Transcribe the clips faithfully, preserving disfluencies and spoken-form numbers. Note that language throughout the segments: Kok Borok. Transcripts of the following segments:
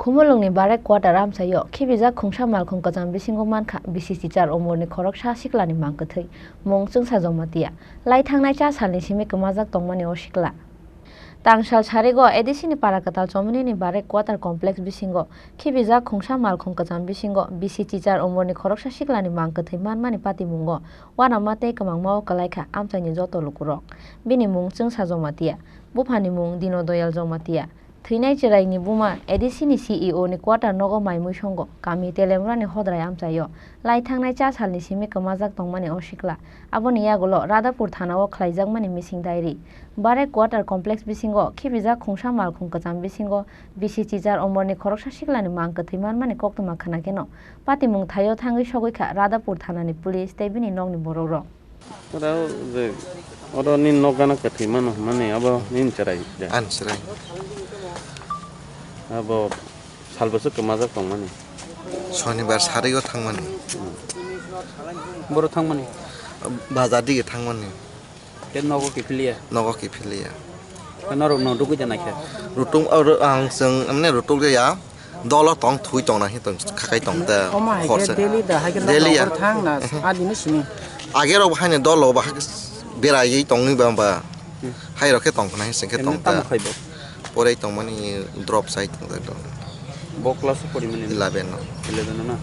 Khumulwngni Barek Quarter amchaio khibijak khungsa malkhung kwcham bisingo mankha bisi chichar umorni khoroksa siklani mang kwthwi, mung Chwngsa Jomatia. Lai thangnai cha salni simi kwmajak tongmani o sikla. Tangsal sarigo A D C ni para kwtal Chomoni ni Barek Quarter Complex bisingo khibijak khungsa malkhung kwcham bisingo bisi chichar umorni khoroksa siklani mang kwthwi manmani patimungo uanama tei kwmangmao kwlaikha amchaini joto lukurok. Bini mung Chwngsa Jomatia, buphani mung Dino Doyal Jomatia. Thwinai chwraini buma A D C ni C E O ni quarter nogo mai mui songo kami Telemrani Hodrai amchaio lai thangnai cha salni simi kwmajak tongmani o sikla. Aboni yagulo Radhapur thanao khlaijakmani missing diary. Barek Quarter Complex bisingo khibijak khungsa malkhung kwcham bisingo bisi chichar umorni khoroksa siklani mang kwthwi manmani koktwma khwnakheno patimung thaio thangwi sogwi kha Radhapur thanani police tei bini nokni borokrok. Oro je, oro nini nok gana kwthwi mano hwnmani, abo nini chwrai da? Ani chwrai. Abo sal bwswk kwmajak tongmani? Sonibar sarigo thangmani. Boro thangmani? Bazar dige thangmani. Khe nogo kiphiliya? Nogo kiphiliya. Khe norok no rugwi da naikhe? Rutung, oro ang chwng, mane rutuk ya. Dolo tong thui tong na hi tong khakai tong da. Omo hai khe khorsa. Daily da hai khe daily ya. Nokbar thang na. Mhm. Adi ni simi. Age rok hai ni dolo ba hai khe berai tong ni ba ba. Hmm. Hai rok khe tong khna hi sing khe tong da. Tamo khai bo? Porai tong mani drop sai tong da dong. Bo class o pori mani? Eleven no. Eleven no na.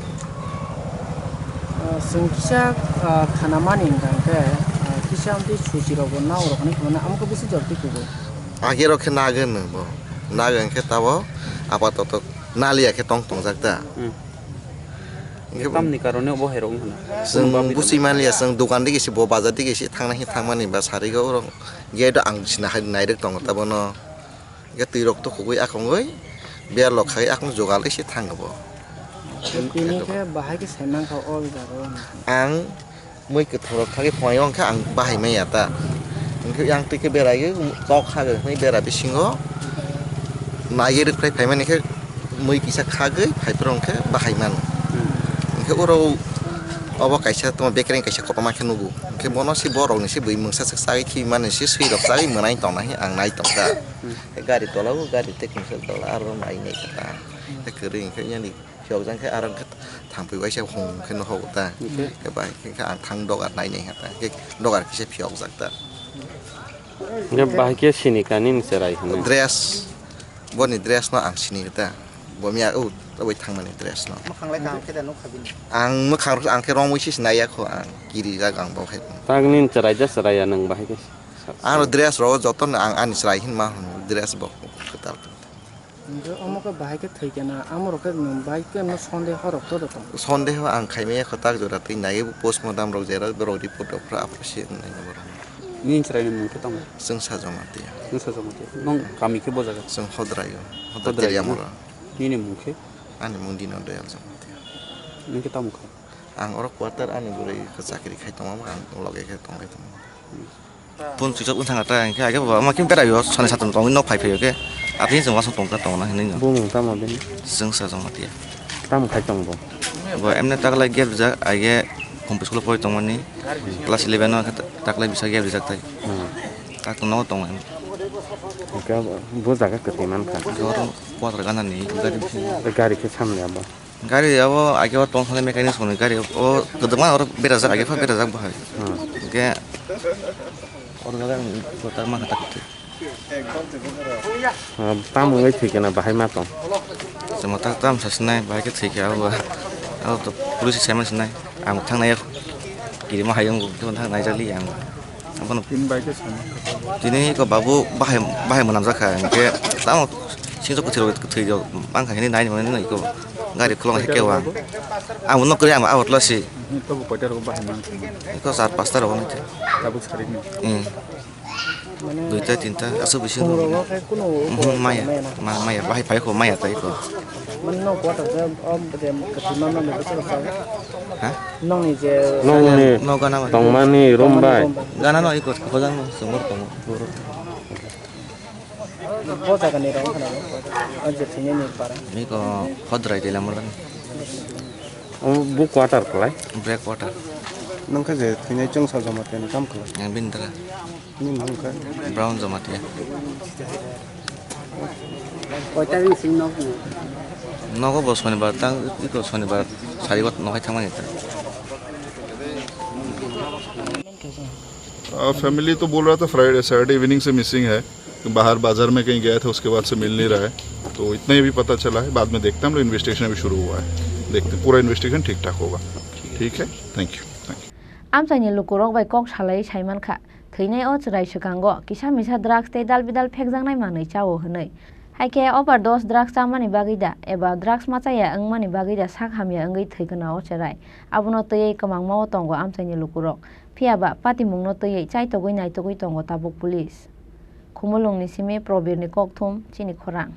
Ah, chwng kisa, ah, khana mani hwnkha khe, ah, kisa amtwi suchi rok bo nao rok hinwi khna amo khe bisi jor twi kugo. Age rok khe nagwi no bo. Nagwi hwnkhe tabo apatoto. Naliya khe tong tongjak da. Hmm. Hinkhe tamni karone bo hai rok wngkha na? Chwng busi manliya, chwng dokan digi se bo bazar digi se thangna hi thangmani ba sarigo oro gate o ang sina hai nairwk tongo ta bono. Hinkhe twi rok to khogwi akhongwi berlok khai akhong jogal se thang bo. Tini khe bahai khe sai mankha o jaga o. Ang Mui kwthwng rok thagwi phunaio hwnkhe ang bahai manya ta. Hwnkhe yang twi khe beraiwi tok khagwi hwnwi bera bisingo naiwi rwkhlai phaimani khe mui kisa khagwi phaiphuru hwnkhe bahai mano. Hmm. Hwnkhe oro obo kaisa tamo bekereng kaisa kotorma khe nugo. Hwnkhe bono se borokni se bui mungsa swk chagwi khibimani se swi rok chagwi mwnai tongna hinwi ang nai tongkha. Hmm. Gari tola o gari tei kungsa tola aro nai nai kha ta. Tei kwrwi hwnkhe yani. Phiyokjak khe aro khe thangphi waisa hum khe nohogo ta. Hwnkhe? Khe bai khe ang thang dogar nainai kha ta. Khe dogar kisa phiyokjak ta. Hwnkhe bahai khe sini kha nini chwrai hwnwi? Dress, boni dress no ang sini ta. Bo miya o taboi thangmani dress no. Mwkhang lai kaham khe da nukha bini? Ang mwkhang rok ang khe romwi se sinai ya kho ang kirijak ang bo khe. Tak nini chwrai da chwrai ya nwng bahai khe? Ang dress rok joto no ang ani chwrai hinma hwn dress bo kwtal. Hwnkhe omo khe bahai khe thwi khe na, amo rok khe nwng bahai khe no sondeho rok joto tong. Sondeho ang khaimaya kwtak jora twi naiwi postmortem rok jera borok report rok phra aphuru se wngnai borok. Nini chwraini mung khe tamo? Chwngsa Jamatia. Chwngsa Jamatia. Nwng kami khe bo jaga? Chwng Hodrai o. Hodrai Hodrai Teliamura. No? Nini mung khe? Ani mung Dino Doyal Jamatia. Nwng khe tamo kha? Ang oro quarter ani bwrwi khe chakri khai tongma ang loge khe tongwi tongo. Phone switch off wng thangkha ta, hwnkhe age bo ama khe berai o, sani satung tongwi nok phai phai o khe. Atini chwng uansuk tongkha tongna hinwi no. Bumung tamo bini? Chwngsa Jamatia. Tamo khai tong bo? Bo emne taklai gap rijak, age Humpi school o pori tongmani. Class eleven o khe taklai bisa gap rijak tai. Hmm. Tak tongna o tongo. Hwnkhe bo jaga kwtwi mankha. Hwnkhe oro quarter ganani gari bisingo. Gari khe samni abo? Gari abo age o tong thani mechanic songni gari o kwbangma oro berajak age pha berajak bo hai. Hmm. Hwnkhe oro jaga ang kwtal mankha tak kwtwi. Ah, tamo wngwi thwi khe na bahai ma tong? Chwng tak tam sa sinai bahai khe thwi khe abo. Abo to police sai ma sinai. Ang thangnai kirima hai wng thangnai jali ang. Abono tini bai khe sama. Tini ko babu bahai, bahai mwnam jakha, hwnkhe tamo singso kwthwi rok, kwthwi rok bangkha hini nai mwnai iko gari khulong hai khe wang. Ang bo nok kwrwi ang bo out lasi. Tobo koita rok bahai man. Iko char pasta rok nai. Tabuk sari ni. Hmm. Mane duita tinta aswk bisi phungrok no khai kuno. Mhm, maya. Maya na. Ma-, maya bahai phai kho maya tai kho. Mane no quarter je, o je kwthwi manmani bwswk rok. Ha? Nokni je nokni no gana ba. Tongmani room bai. Gana no iko khojang no sumur tongo. Bo jaga ni rong khana no. O je thini ni para. Niko Hodrai Teliamura ni. O bu quarter kwlai? Break quarter. Nang kha je thini Chwngsa Jamatia ni kam kwlai? Yang bini dara. Nini mung kha? Brown Jamatia. Koita ring sing nok ni? Nogo bo sonibar tang, iko sonibar sarigo nohai thangmani ta. Family तो बोल रहा था Friday Saturday evening से मिसिंग है, बाहर बाजार में कहीं गया था, उसके बाद से मिल नहीं रहा है। तो इतना ही अभी पता चला है, बाद में देखते हैं, हम लोग इन्वेस्टिगेशन अभी शुरू हुआ है, देखते हैं, पूरा इन्वेस्टिगेशन ठीक ठाक होगा। ठीक है, thank you, thank you. Amchaini lukurok bai kok salai saimankha, thwinai o chwrai swkango kisa misa drugs tei dal bidal phekjaknai manwi chao hwnwi. Hai khe overdose drugs chamani bagwi da eba drugs ma chaya wngmani bagwi da sak hamya wngwi thwi kana o chwrai. Abono twiwi kwmangma o tongo amchaini lukurok. Phiya ba patimungno twiwi chaitogwi naitogwi tongo tabuk police. Khumulwngni simi Probirni kokthum chini khorang.